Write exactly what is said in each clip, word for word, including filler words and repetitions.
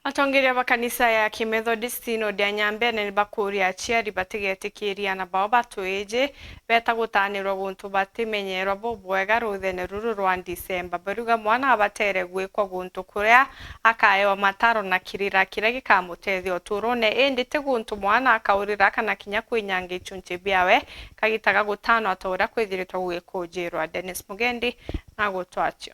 Atongeria ba kanisa ya Kimethodist Synod ya Nyambene ni bakuuria aciari batigetikirie ana bao batwiji beta gutaanirwa guntu batimenyerwa bubwega ruthene ruru rwa Disemba. Bariuga mwana abatere gwikwa guntu kuria akaewa mataro na kirira kiria gikamutethia uturone, indi ti guntu mwana akaurira kana kinya kwinyanga ichunchi biawe kagita ga gutano ata uria kwithiritwe gugikujirwa. Dennis Mugendi na gutwatio.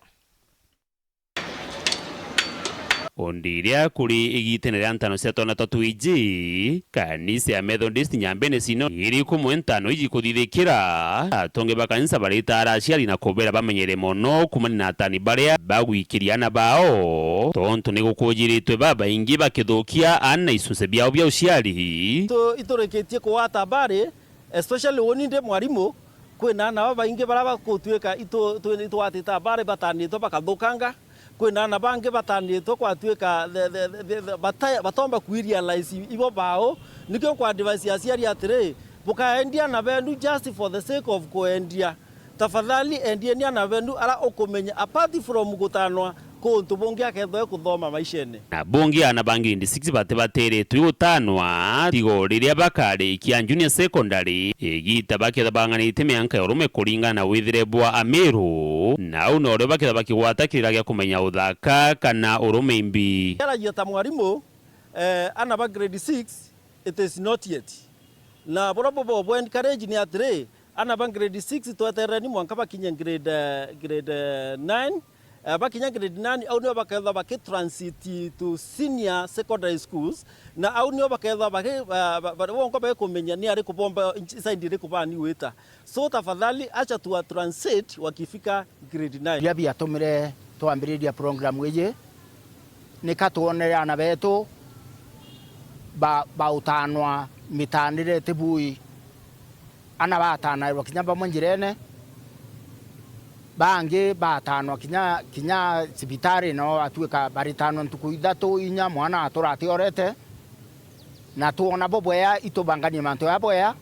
Ondiria kuri igitene ria ntano cia twana twa twiji, kanisa ya Methodist Nyambene Synod iri kumwe ntano iji kuthithikira. Atongi ba kanisa baritaara aciari na kubera bamenyere mono kumania na atani baria bagwikiria ana bao, tontu ni gukujiritwe babaingi bakithukia ana ichunchi biao bia uciari. Tu-, iturikitie kugwata mbari, especially uni ndi mwarimu, kwina ana babaingi baria bakutuika itu-, twi-, itwatite mbari batanitwe bakathukanga. Kwina ana bangi batanitwe kwatuika the, the, the, the, bata-, batomba kwirealize ibo bao. Nikio nkwa advice aciari atiri, bukaendia ana benu just for the sake of kuendia. Tafadhali endieni ana benu ara ukumenya, apart from gutanwa kuntu bungi akethwe kuthoma maishene. Na bungi ana ba grade six bati batiritwe gutanwa tigo riria bakarikia junior secondary, igita bakethwa banganite mianka ya urume kuringana na withire bwa Amiru, na au norio bakethwa bakigwata kirira gia kumenya uthaka kana urume imbi. Yaragia ta mwarimu, eh, ana ba grade six, it is not yet. Na buria bubo bu encourage ni atiri, ana ba grade six tweterereni mwanka bakinye grade, eh, grade, eh, nine. Eh, bakinya grade nine, au nio bakethwa baki transit to senior secondary schools, na au nio bakethwa baki, ba-, ba-, ba-, bonka bagikumenya ni ariku bomba, side iriku bani gwita. So tafadhali acha tuwa transit wakifika grade nine. Biria biatumire twambiriria program iji, ni ka twonere ana betu ba-, bautanwa mitanire iti bui. Ana batanairwa kinya bamwe njirene, bangi batanwa kinya, kinya cibitari, nao batuika baritanwa ntuku ithatu inya, mwana atura atiorete. Na twona bubwea itubanganie mantu ya bwea,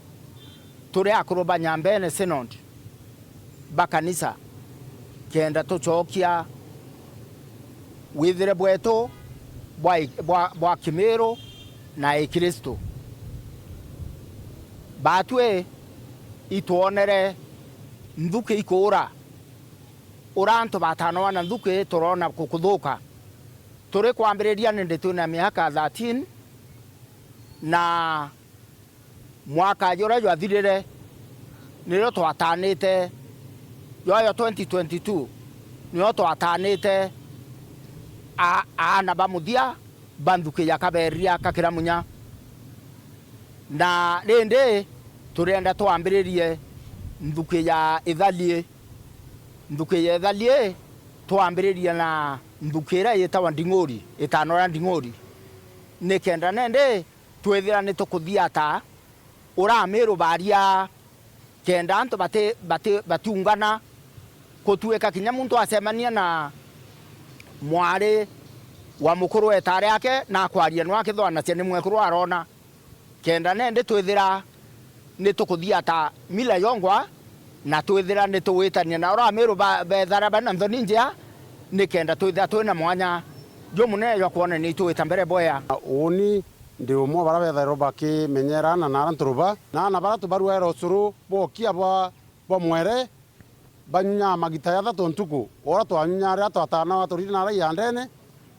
turi akuru ba Nyambene Synod ba kanisa, kenda tucokia withire bwetu bwa, bwa, bwa Kimiru na Gikristu. Batwi itwonere nthuki ikuura, uria antu batanawa na nthuki turona ku-, kuthuka. Turi kwambiriria nindi twina miaka thirteen, na mwaka juria jwathirire, nirio twatanite, jwayo twenty twenty-two, nirio twatanite a-, aana ba muthia ba nthuki ya Kaberia ka Kiramunya. Na rindi, turienda twambiririe nthuki ya Ithalie. Nthuki ya Ithalie, twambiririe na nthuki iria yitagwa Nding'uri, itano ria Nding'uri. Nikenda nindi, twithira ni tukuthia ata, uria Amiru baria, kenda antu bati-, bati-, batiungana, kutuika kinya muntu acemania na mwari wa mukuru wa itare yake na akwaria, no akithwanacia ni mwekuru arona. Kenda nindi twithira ni tukuthia ta mila yongwa, na twithira ni tugwitania na uria Amiru ba-, bethara bari na nthoni njea, nikenda twithira twina mwanya jumunene jwa kwonania itugwita mbere bwea. Uuni ndi umwe wa baria bethairwa bakimenyera aana na aria nturuba, na aana baria tubaruaira ucuru bwa ukia bwa, bwa mwere, banyunyaa magita jathatu ntuku, o uria twanyunyaa riria twatanawa turiri na aria iandene,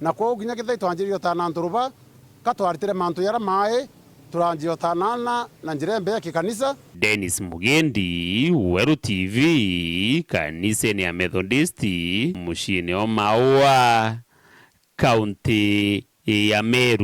na kwou kinya kethira itwanjiririe utana nturuba, ka twaritire mantu jaria mai, turanjia utanaana na njira imbea ya kikanisa. Dennis Mugendi, Weru T V, kanisene ya Methodist, muciine o Maua, kaunti ya Meru.